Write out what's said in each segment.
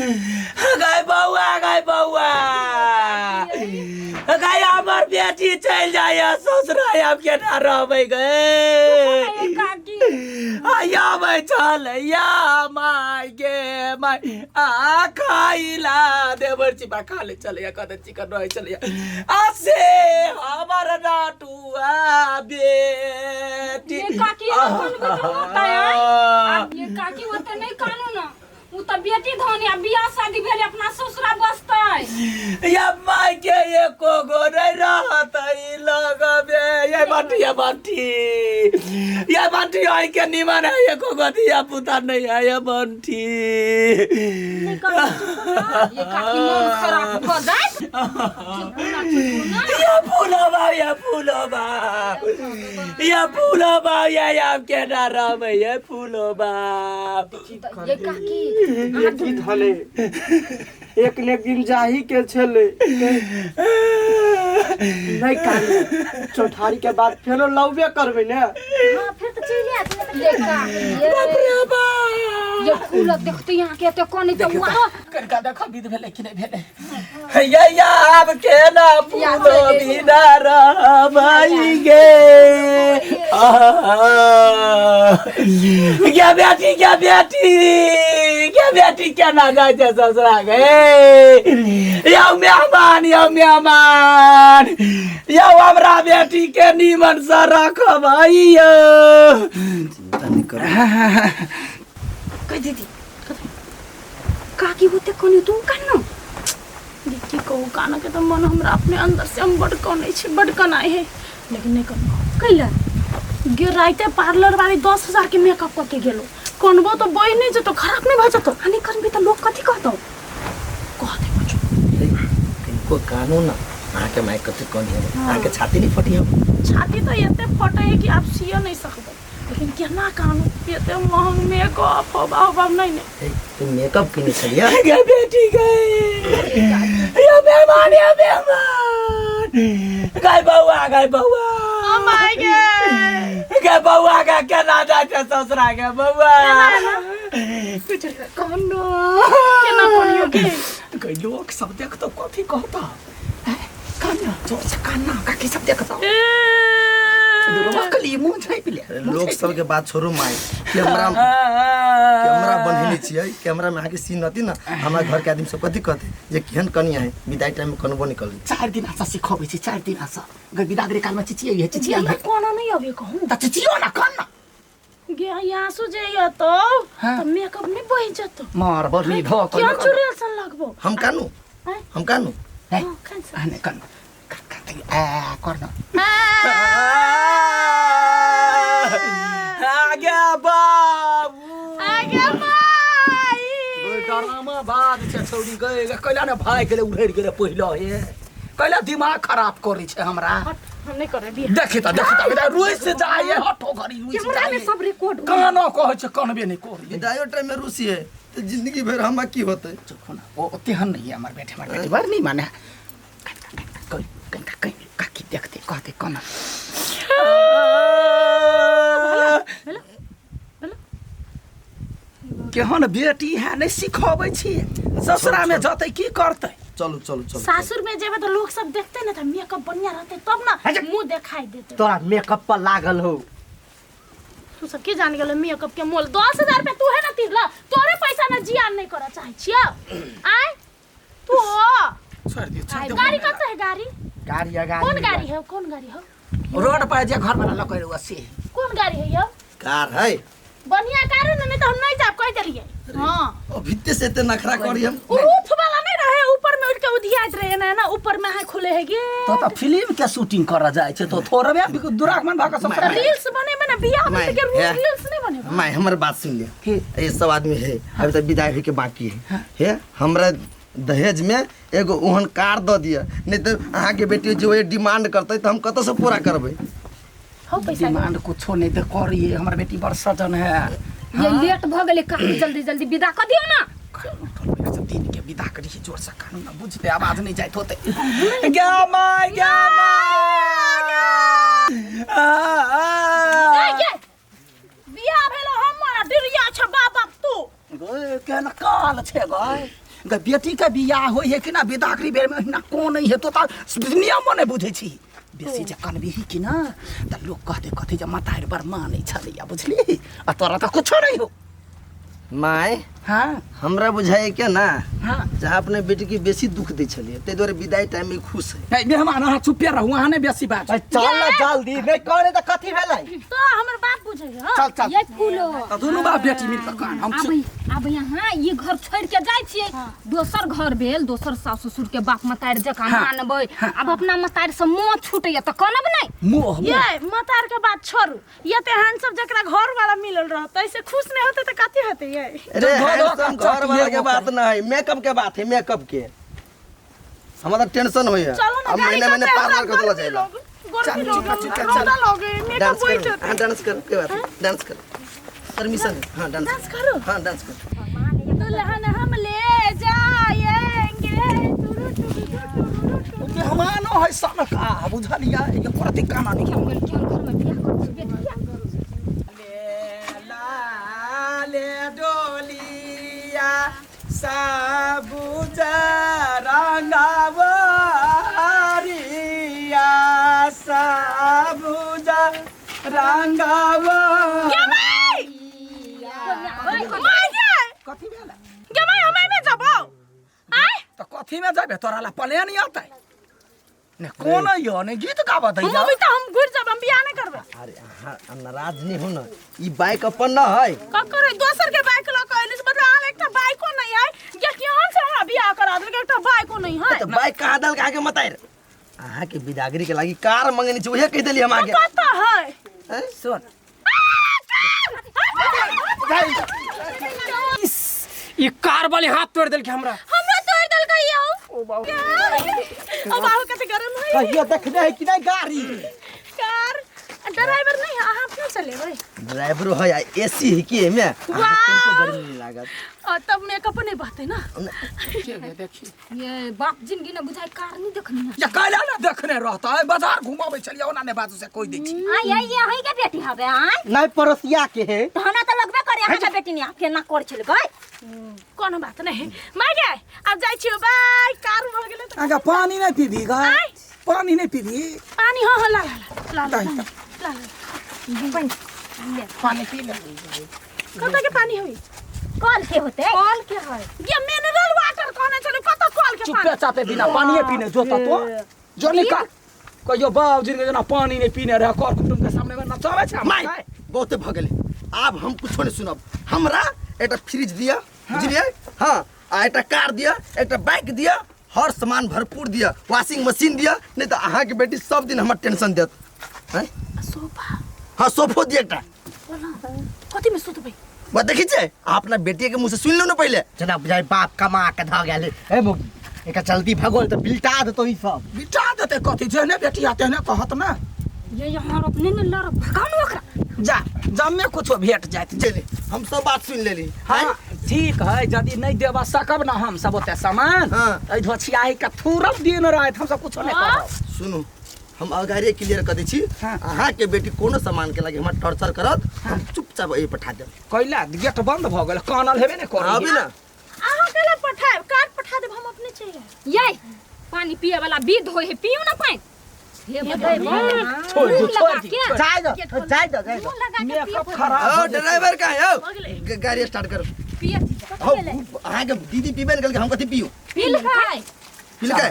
गाय बौआ गाय बौआ गाय हमर बेटी चलि जाइए ससुरा आब केना रहबै गे काकी आबै चल या माय गे माय आ खाइला देवर चिपा खा ले चलैया कतऽ चिकन रहै चलैया आ से हमर नाटुआ बेटी ये काकी एना कानबै तऽ होतै आँय? आब ये काकी ओते नहि कानू ने उ तऽ बेटी धन या बियाह शादी भेल अपना ससुरा बसतै या माय के एको गो नहीं रहत ई लगबे ये बाटी ये बाटी ये बाटी आई के निमन है एको गो धिया पुता नहीं है ये बंटी नहीं कानू चुप ना। ये काकी मन खराब भऽ जायत चुप ना चुप ना ये फूलबा ये फूलबा ये फूलबा ये आप के ना रहबै ये फूलबा ये काकी की धले एक ने एक दिन जाही के छले नहीं कानू चौठारी के बाद फेरो लौबे करबै ने हाँ फिर तो चलि आयत नहि तऽ ये काकी ये बाप रे बाप ये फूल देखते यहाँ के एते कने तऽ वहाँ कनिका देख विध भेलै कि नहि भेलै हैया या आब केना फूलो बिना रहबै गे गे बेटी गे बेटी गे बेटी केना जाइ छै ससुरा गे यौ मेहमान यौ मेहमान यौ हमरा बेटी के नीमन से रखबै यौ चिंता नहीं करू कह दीदी काकी होते कने तू कान गे की कहू कानऽ के तऽ मन हमरा अपने अंदर से हम बड कनै छी बड कनाइ है लेकिन नहि कनबो कैला गे राइते पार्लर वाली 10,000 के मेकअप कऽ के गेलो कनबो तो बहि नहि जेतो खराब नहि भऽ जेतो आ नहि करबी तऽ लोग कथी कहतौ कहते कुछो किनको कानू ना अहाँके माय कते कनी है अहाँके छाती नहीं फटी है छाती तऽ एते फटे है कि आब सिय नहि सकबै लेकिन केना कानू एते महंग मेकअप होबा होबा नहीं नहीं ए, तू मेकअप किने छलियै गे बेटी गे या मेहमान या मेहमान गाय बौआ गाय बौआ my गे गे बौआ गे केना जाइ छै ससुरा गे बौआ केना कनियो गे गे लोक सब देखतो कथी कहता कान्ना जोर से कान्ना काकी सब देखतो दुर्वा मुंह झाँपि ले अरे लोक सबके बात छोड़ू माय कैमरा कैमरा बन्हेने छियै कैमरा में अहाँके सीन रहती ना हमरा घर के आदमी सब कथी कहते जे केहन कनिया है विदाई टाइम में कनबो नहीं करली 4 दिन आसा सिखबै छी 4 दिन आसा गे बिदागरी काल में चिचियै है चिचियै है कोना नहीं अबे कहूँ त चिचियो ना कान ना गे आंसू जे एतौ हाँ। तऽ मेकअप नहि बहि जेतौ मार बरली धो केहन चुड़ैल सन लगबो हम कानू आँय? हम कानू है हाँ, कान सन। आने कान कान कान तै आ कर न आगे बाबू आगे माई ओइ डरामा बाद छै छौड़ी गए कैला ने भागि गेलै उड़ि गेलै पहिलो हे कैला दिमाग खराब करै छै हमरा हट हम नहीं करे बियाह देखी त देखी त रुइस जाए हटो घड़ी रुइस कैमरा में जाए सब रिकॉर्ड हो कानो कहै छै कानबे नहि करै विदाइयो टाइम में रुसी है तो जिंदगी भर हमरा की होते चुप ना ओ ओतेहन नहीं है हमर बेटे हमर बेटी बड़ नहीं माने कहीं कहीं कहीं काकी देखते कहते कोना केहन बेटी है नहीं सिखबै छी ससुरा में जतै की करतै चलू चलू चलू सासुर में जेबे तो लोग सब देखते ना त मेकअप बढ़िया रहते तब ना अच्छा। मुंह देखाई देते तोरा मेकअप पर लागल हो तू सब की जान गेलो मेकअप के मोल 10,000 रुपया तू है ना तिरला तोरे पैसा ना जियान नहीं करऽ चाहे छियो आय तू छोड़ दियो छोड़ दियो गाड़ी कत है गाड़ी गाड़ी है गाड़ी कौन गाड़ी है कौन गाड़ी है रोड पर जे घर वाला लकै रहुआ से कौन गाड़ी है यो कार है बढ़िया कार है ना नहीं तो हम नहीं जाब कह देलिए हां अभित्ते से एते नखरा करी हम उ रूफ वाला नहीं रहे ऊपर में उड़ के उधियाइत रहे ना ना ऊपर में हाथ खुले है गे तो त फिल्म के शूटिंग कर जाय छै तो थोड़बे दुरागमन भऽ के सब तो रील्स बने में ना बियाह में माय, के है। रील्स नहीं बने माय हमर बात सुन ले की? ये सब आदमी है अभी तक विदाई होई के बाकी है हे हमरा दहेज में एगो ओहन कार दऽ दिअ नहीं तो अहाँके बेटी जो ये डिमांड करतै तऽ हम कतऽ से पूरा करबै हो पैसा डिमांड कुछो नहीं दे करिए हमर बेटी बड़ सजन है ये लेट भ गेलै काकी जल्दी जल्दी विदा कऽ दियौ ना सब दिन के विदा करी जोर से कानून ना बुझते आवाज नहीं जाइत होते गे my गे my ए ये बियाह भेलो हमर आ डिरिया छ बाप बाप तू गे केहन काल छै गय गे बेटी के बियाह होइ है कि ना विदागरी बेर में ओहिना कोन है तो त नियमो नहि बुझै छी बेसी जे कनबिही कि ना तऽ लोक कहते कथी जे मतारि बड़ मानै छलैया बुझली आ तोरा तऽ कुछो नहि हो माय हाँ हमरा बुझाइए के ना हाँ जहाँ अपने बेटी के बेसी दुख दै छलियै ताहि दुआरे विदाई टाइम में खुश है नहीं मेहमान अहाँ चुपे रहू अहाँ नहि बेसी बात अरे चल ना जल्दी नहीं करे तो कथी भेलै तो हमर बाप बुझै है चल चल ये फूलो तऽ दुनू बाप बेटी मिल कऽ कान हम आब आब यहाँ ये घर छोड़ के जाइ छियै दोसर घर भेल दोसर सास ससुर के बाप मतारि जकाँ हाँ। मानबै आब अपना मतारि से मोह छूटैया तऽ कनब नहि मोह मोह। ये मतार के बात छोड़ू ये ते एहन सब जकरा घर वाला मिलल रहतै से खुश नहीं होते त कथी होते ये अरे घर हैंडसम का घर वाला के चटिए बात ना है मेकअप के बात है मेकअप के हमरा टेंशन होइए चलो ना अब गाड़ी महीना महीना करते पार्लर हमरा कतला गर्मी जाइला लोग गर्मी चल, लोग चुप, चुप, चल। रौदा लोग मेकअप डांस होइत कर होते हाँ डांस कर के बात है डांस कर परमिशन है हाँ डांस डांस करो हाँ डांस कर दुल्हन हम ले जाएंगे टुरु टुरु टुरु टुरु। मेहमानो है सनका बुझलियै ये प्रति काना नहीं हम गेल केहन घर में बियाह करै छी बेटिया लाले डोलिया साबुज रंगावरिया साबुज रंगाव गे माई माई गे कथी भेल गे माई हम एमे जबौ आय तऽ कथी में जेबे तोरा ला प्लेन अतै ने कोन यो ने गीत गाबऽ हम दैया अभी त हम घुर जब हम बियाह नहीं करबै अरे अहाँ नाराज नहीं हो ना ई बाइक अपन ना है ककर है दोसर के बाइक लऽ के अइली से मतलब अहाँ एकटा बाइको नहीं है गे केहन से हमरा बियाह करा देलक एकटा बाइको नहीं है तो बाइक कहाँ दल के आगे मत आइर अहाँ के बिदागरी के लागी कार मंगनी छै उहे कह देली हम आगे कतऽ है हैं? सुन इस ई कार वाले हाथ तोड़ देलके हमरा हमरा तोड़ देलकै यौ ओ बाबू ओ बाबू कते गरम है कहियो देखने है कि नहीं गाड़ी कार ड्राइवर नहीं है अहाँ अपने चलेबै ड्राइवर है आ एसी है कि एमे अहाँ के गर्मी नहीं लागत और तब मेकअप नहीं बहते ना देखी ये बाप जिंदगी ने बुझाई कार नहीं देखनी या कैला ना देखने रहता है बाजार घुमाबै छलियै ओना ने बाजू से कोई दै छी आय आय ये अहीं के बेटी हवे आय नहीं पड़ोसिया के है तहना तो लगबे करे अहाँ के बेटी ने केना कर छल गए कोनो बात नहीं माय गे अब जाइ छियो बाय कार भऽ गेलै तऽ अहाँके पानी नहि पीबी गा आय। पानी नहि पीबी पानी हाँ हाँ ला ला ला ला ला ला ला पानी पी ले कतऽ के पानी होई कल के होते कल के है ये मिनरल वाटर कहने छलै कतऽ कल के चुपे पानी चापे बिना पानिए पीने जो तो जो निकाल कहियो बाप जिनके जेना पानी नहि पीने रहे कर कुटुम के सामने में नचाबै छै माय बहुते भऽ गेलै आब हम कुछो नहीं सुनब हमरा एकटा फ्रिज दिया बुझलियै हाँ आ एकटा कार दिया एकटा बाइक दिया हर सामान भरपूर दिया वॉशिंग मशीन दिया नहीं तो अहाँके बेटी सब दिन हमर टेंशन देत हैं? सोफा हाँ सोफो दिया एकटा कथी में सुतबै बस देखी छै अहाँ अपना बेटी के मुँह से सुनि लू ने पहिले जना बुझाइ बाप कमा के धऽ गेल हे मुगी एकर जल्दी भगोल तऽ बिलटा देतौ ई सब बिटा देतै कथी जेहने बेटी आ तेहने कहत ने ये यहाँ अपने ने लड़ भगाओ ने ओकरा जा जमे कुछो भेट जायत चलि हम सब बात सुनि लेली हाँ ठीक है यदि नहीं देबा सकब ना हम सब ओते सामान हाँ। एहि धोछियाही के थूरब दिन राति हम सब कुछो नहीं करब सुनू हम अगाड़िए क्लियर कर दै छी हाँ। अहाँके बेटी कोनो सामान के लागी हमरा टॉर्चर करत हम चुपचाप एहि पठा देब कैला गेट बंद भऽ गेल कानल हेबे ने करै अभी ना अहाँ कैला पठायब कार्ड पठा देब हम अपने चलि आयब ये पानी पिए वाला विध होय है पियो ना पानी हे भगवान छोड़ दू, मुंह छोड़ लगा दी, के छोड़ जाय दो जाय दो जाय दो मुंह लगा के पिए मेकअप खराब ओ भऽ जेतै। ड्राइवर कहाँ है भऽ गेलै। हौ गाड़ी स्टार्ट करू पिए चीज हौ अहाँके दीदी पीबे ने केलकै हम कथी पियू पी लखाय पिलकै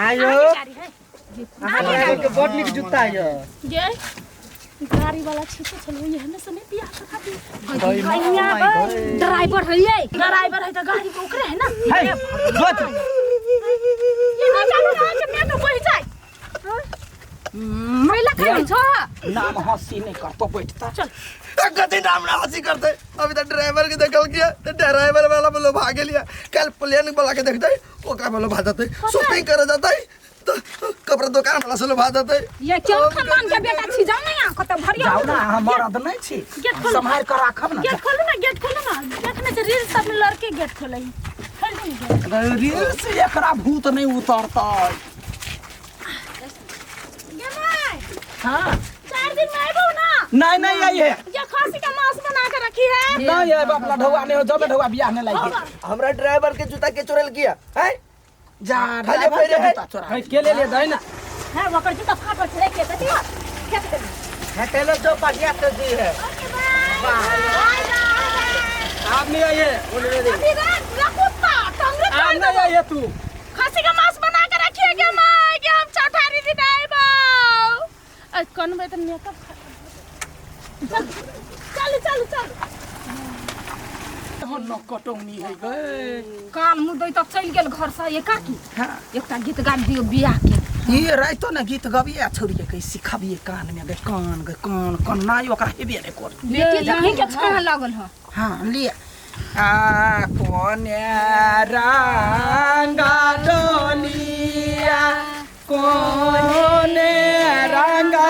आयो गाड़ी है अहाँ के बड़ नीक जूता यऽ गे गाड़ी वाला छीते छलै एहने से नहीं बियाह कर खातिर ड्राइवर है ये ड्राइवर है तो गाड़ी के ओकरे है ना हे जोत ये नहीं जानो ना कि मैं तो वही जाए महिला खाली छो नाम हंसी नहीं करतो बैठता चल कथी नाम ना हंसी करते अभी तक ड्राइवर के देखल किया तो ड्राइवर वाला बोलो भागे लिया कल प्लेन वाला के देखते ओकरा बोलो भाग जाते शॉपिंग करे जाते तो कपड़ा दुकान वाला से भाग जाते ये क्यों खानदान के बेटा छी जाओ ना यहाँ कत भरिया जाओ ना अहाँ मरद नहीं छी गेट खोलो। सम्हारि कऽ राखब ना गेट खोलू ना गेट खोलू ना देखने से रील सब में लड़के गेट खोले है खोल दू गेट रील से एकरा भूत नहीं उतरतै गे माय हाँ चार दिन में आबो ना नहीं नहीं आई है ये खसी का मांस बना के रख रखी है नहीं है बाप लढौआ नहीं हो जबे ढौआ बियाह नहीं लागी हमरा ड्राइवर के जूता के चोरल किया हैं जा खाली ड्राइवर फेरे के है। जूता चोरा है के ले ले दे ना है ओकर जूता फाटल छलै के कथी हो फेंक देबै हटेलो जो बढ़िया से दी है ओके बाय बाय बाय आप नहीं आइए अभी गा पूरा कुत्ता टंगरे आप तोड़ नहीं देबो आइए तू खसी का मांस बना के रखिए गे माय के हम चौठारी दिन आइबो अ कनबे त मेकअप चल चल चल चल हो न कटौनी है गए कान मुँह दै तब चलि गेल घर से ये काकी हाँ एकटा गीत गा दियौ बियाह के ये राइतो न गीत गबिए आ छोड़िए के सिखाबिए कान में गे कान गे कान कान ना ओकरा हेबे नहीं कर बेटी जखनी के छाह लागल ह हाँ लिए आ कोने रंगा डोलिया कोने रंगा